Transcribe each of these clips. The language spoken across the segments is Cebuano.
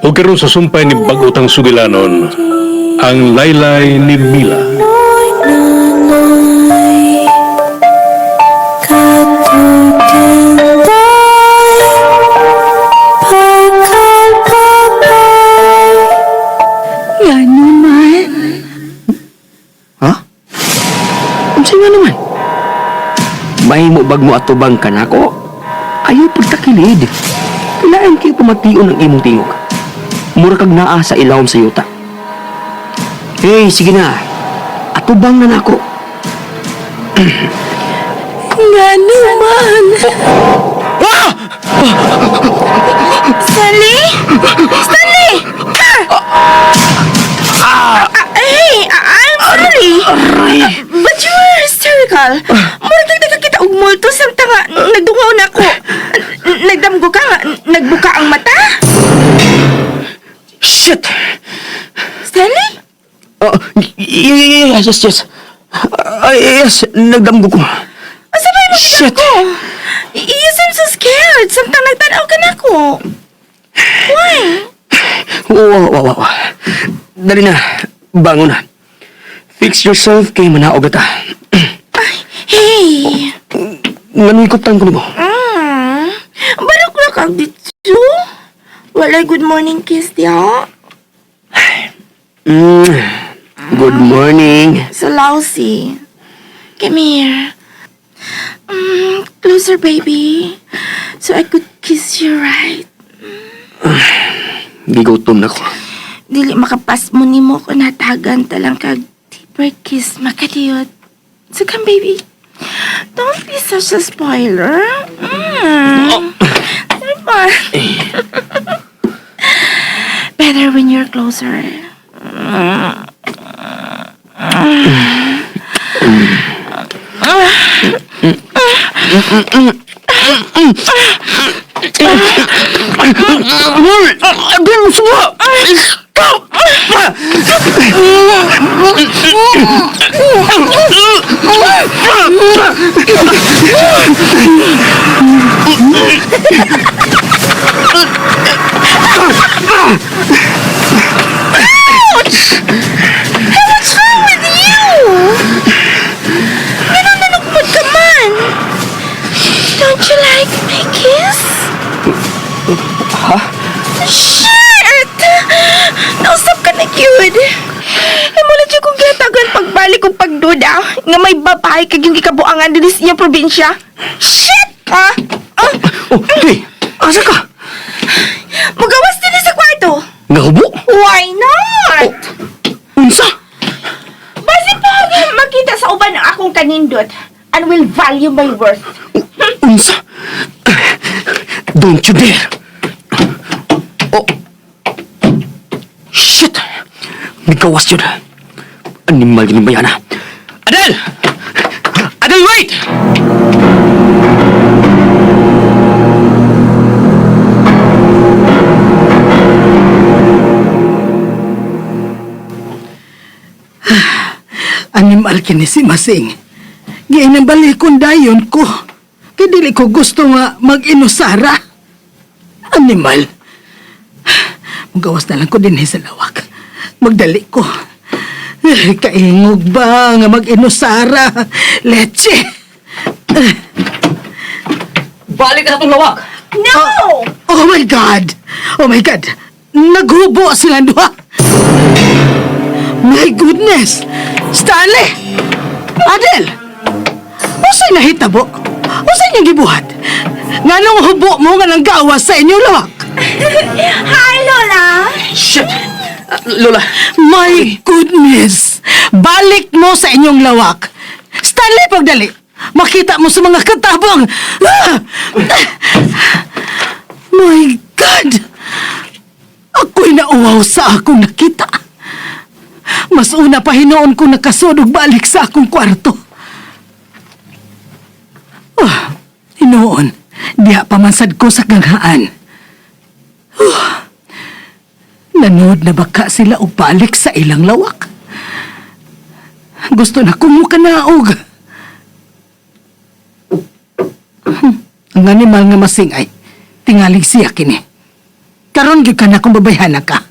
O karon sa sumpay ni Bagutang Sugilanon, ang laylay ni Mila. Nga naman. Ha? Unsa nga naman? Mahimo bag mo atubang kanako? Ayaw pagtakilid. Kailangan kayo pamation ang imong tingog. Mura kag naa sa ilawom sa yuta. Hey, sige na. Atubang na nako. Nga naman. Ah! Stanley? Stanley! Ah! Ah, hey, I'm sorry. But you were hysterical. Mura kang nakakita og multo samtang nga nagdungaw na ako. Nagdamgo ka nga, nagbuka ang mata. Shit! Stanley? Oh, yes. Yes, nagdamgo ko. Asa ba yung Shit! ko? You seem so scared. Samtang nagtanaw ka na ako. Why? Wow. Dali na. Bangon na. Fix yourself kay manaog ta. Ay, hey. Ngano'y kuptan ko nimo? Barok na kag dito. Walay good morning kiss diha. Good morning. So lousy. Come here. Closer, baby. So I could kiss you right. Gigutom na ko. Dili makapas mo nimo ko natagan talang kag deeper kiss makadiyot. So come, baby. Don't be such a spoiler. Come on. Better when you're closer. Hey, what's wrong with you? Ganun na nagmod ka man. Don't you like my kiss? Ha? Shit! Nausap ka na, cute. Eh, mula dyan kong gihatagan pagbalik kong pagduda nga may babae kag yung gikabuangan din sa iyang probinsya. Shit! Ah! Ah! Oh, hey! Asa ka? Mugawas din sa kwarto. Nahubo? Why not? Unsa? Basi pa makita sa uban ang akong kanindot and will value my worth. Unsa? Don't you dare! Oh! Shit! Nagawas yun. Animal yun ba yan, ah? Adel! Adel, wait! Animal kini si Masing. Giinang balikon dayon ko. Kay dili ko gusto nga mag-inusara. Animal. Mugawas na lang ko dinhi sa lawak. Magdali ko. Eh, kaingog ba nga mag-inusara? Leche! Balik ka sa itong lawak! No! Oh my God! Oh my God! Naghubo sila duha! My goodness! Stanley! Adel! Usay nahitabo? Usay niyang gibuhat? Nganong hubo mo nga nang gawas sa inyong lawak? Hi, Lola! Shit! Ah, Lola, My goodness! Balik mo sa inyong lawak! Stanley, pagdali! Makita mo sa mga katabang! Ah! My God! Ako'y nauwaw sa akong nakita. Mas una pa hinoon ko nakasudog balik sa akong kwarto. Oh, hinoon, diha pa man sad ko sa ganghaan. Nanood na baka sila og balik sa ilang lawak. Gusto na kumukanaog. Ang animal nga masingay, tingaling siya kini. Karon gyud ka na kung babayhana ka.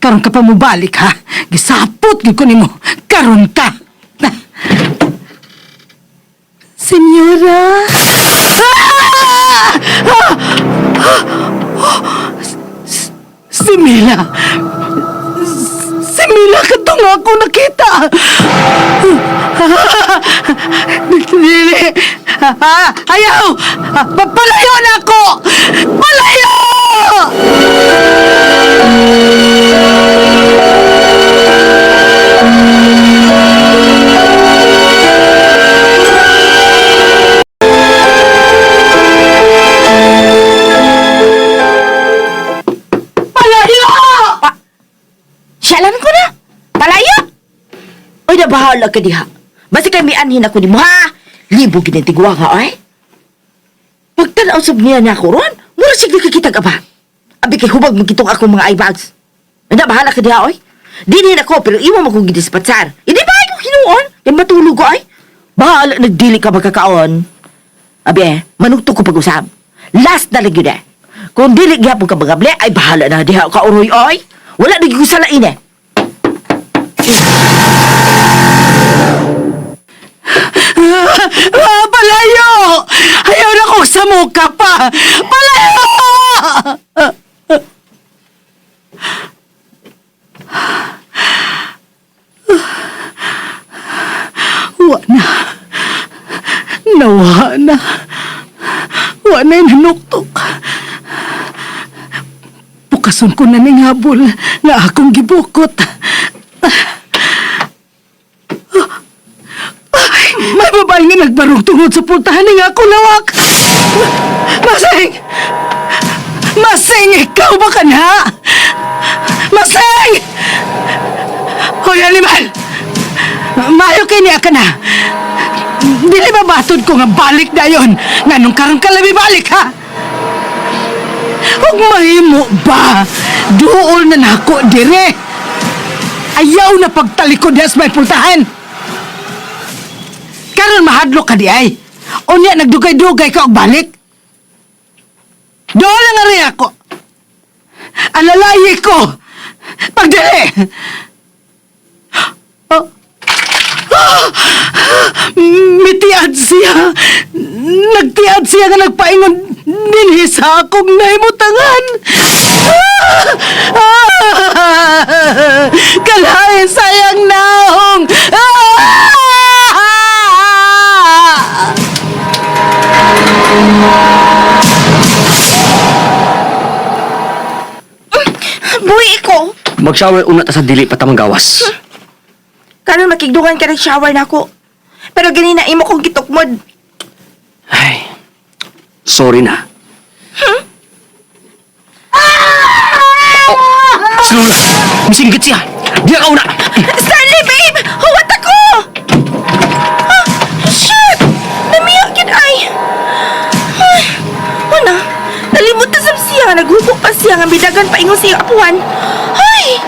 Karon ka pa mobalik ha. Gisapot gyud ko nimo. Karon ka. Senyora. Ah! Ah! Ah! Si Mila. Si Mila katong ako nakita. Dili. Ah, ayaw! Palayo na ako! Palayo! Palayo! Siyalan ko na. Palayo! Uy, nabahala ka diha. Basta kay mianhin ako ni mo, ha? Libo ginatigwa nga, ay. Pagtanaw sab niya na ako ron, mura siya nakikitag aba. Abi kay hubag magkitong akong mga eye bags. Ay, nabahala ka diha, oy. Dinhin ako, pero imo mo kong gidispatsar. Hindi ba ko hinuon? Kay matulog ko, ay. Bahala nagdili ka magkakaon. Abi eh, manugtog ko pag-usab. Last na lang yun eh. Kung dili gyapon ka magable, ay bahala na diha ka uroy oy. Wala na gyud ko salain eh. Ah, palayo! Ayaw na kong samuka pa! Palayo! Wa na. Nawa na. Wa na yung nanuktok. Pukason ko na ning habol nga akong gibukot. Ay, may babae nga nagbarong tungod sa pultahan ng ako lawak. Masing! Masing, ikaw ba ka na? Masing! Hoy, animal! Mayo kay niya ka na. Dili ba batod ko nga balik na yon? Nga nung karong kalabi balik, ha? Huwag mahimo ba? Duol na nako dire. Ayaw na pagtalikod niya sa may pultahan. Karon mahadlok ka di ay. Unya nagdugay-dugay ka og balik. Doon lang rin ako. Alalayi ko. Pagdali. Oh. Ah! Mitiad siya. Nagtiad siya nga nagpaingon dinhi sa akong nahimutangan. Ah! Ah! Kalahin sayang naong. Ah! Buhi ko. Mag-shower una ta sa dili pa ta manggawas. Karon makigdugan ka ng shower na ako. Pero ganina imo kong gitukmod. Ay, sorry na. Oh, si Lola, misinggit siya. Diya ka una. Stanley, babe! Huwat ako! Ah, shoot! Namiya gid ay. Ay, una, nalimot na sab siya. Naghubo pa siya nga bidagan paingon siya apuan. Ay!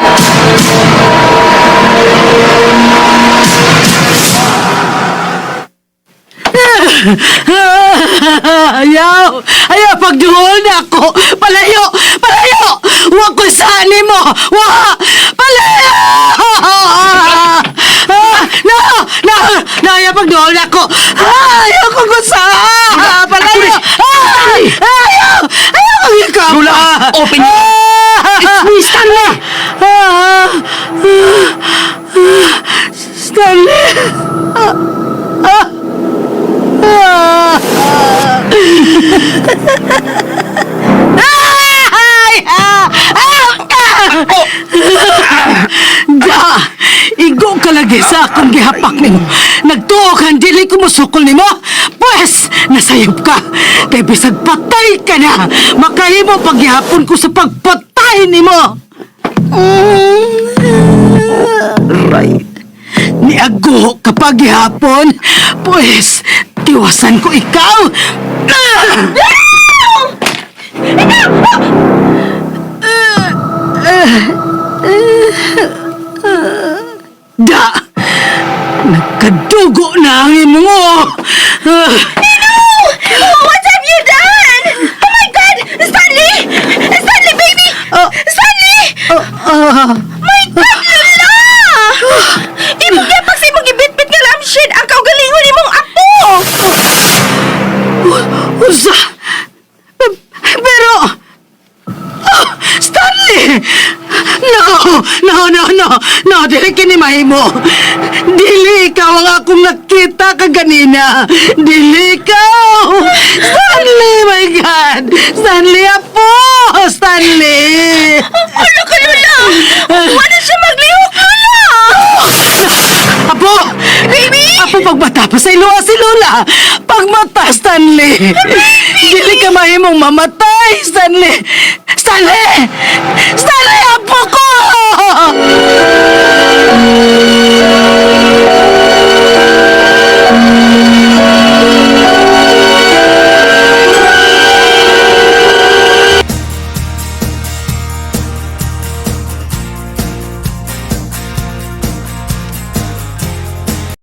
Ayaw! Ayaw, pagduol na ako! Palayo! Palayo! Huwag ko saan mo! Wa! Palayo! Ah, no! No! No! Ayaw, pagduol na ako! Ah, ayaw ko gusa! Palayo! Ah, ayaw! Ayaw ko ikaw! Lola, open your It's me, Stanley! Ah, ah, ah, Stanley! Ah, ah, ah. Ay! Ah! Ah! Ah! Da! Igo ka lagi sa akong gihapak nimo. Nagtuo ka, dili ko musukol nimo. Pwes, nasayop ka. Kay bisag patay ka na. Makahimo paghihapon ko sa pagpatay nimo. Right. Niago kapag gihapon. Pwes, tiwasan ko ikaw. Ah! Da! Nagkadugo na ang imong uo. Ah! Oh, what have you done? Oh my God! Stanley! Stanley, baby! My God, Lola! Imong gipak sa imong gibitbit nga lampshade ang kaugalingon imong apo! Unsa? Pero... Oh, Stanley! No! No, no, no! No, dili kini mahimo. Dili ikaw ang akong nakita kaganina. Dili ikaw! Stanley, my God! Stanley, apo! Stanley! Ano ka, Lola? Wala siya maglihok, Lola! Apo! Baby! Apo, pagmata pa sa iluwa si Lola! Pagmata, Stanley! Dili ka mahimong mamatay, Stanley! Stanley! Stanley, apo ko!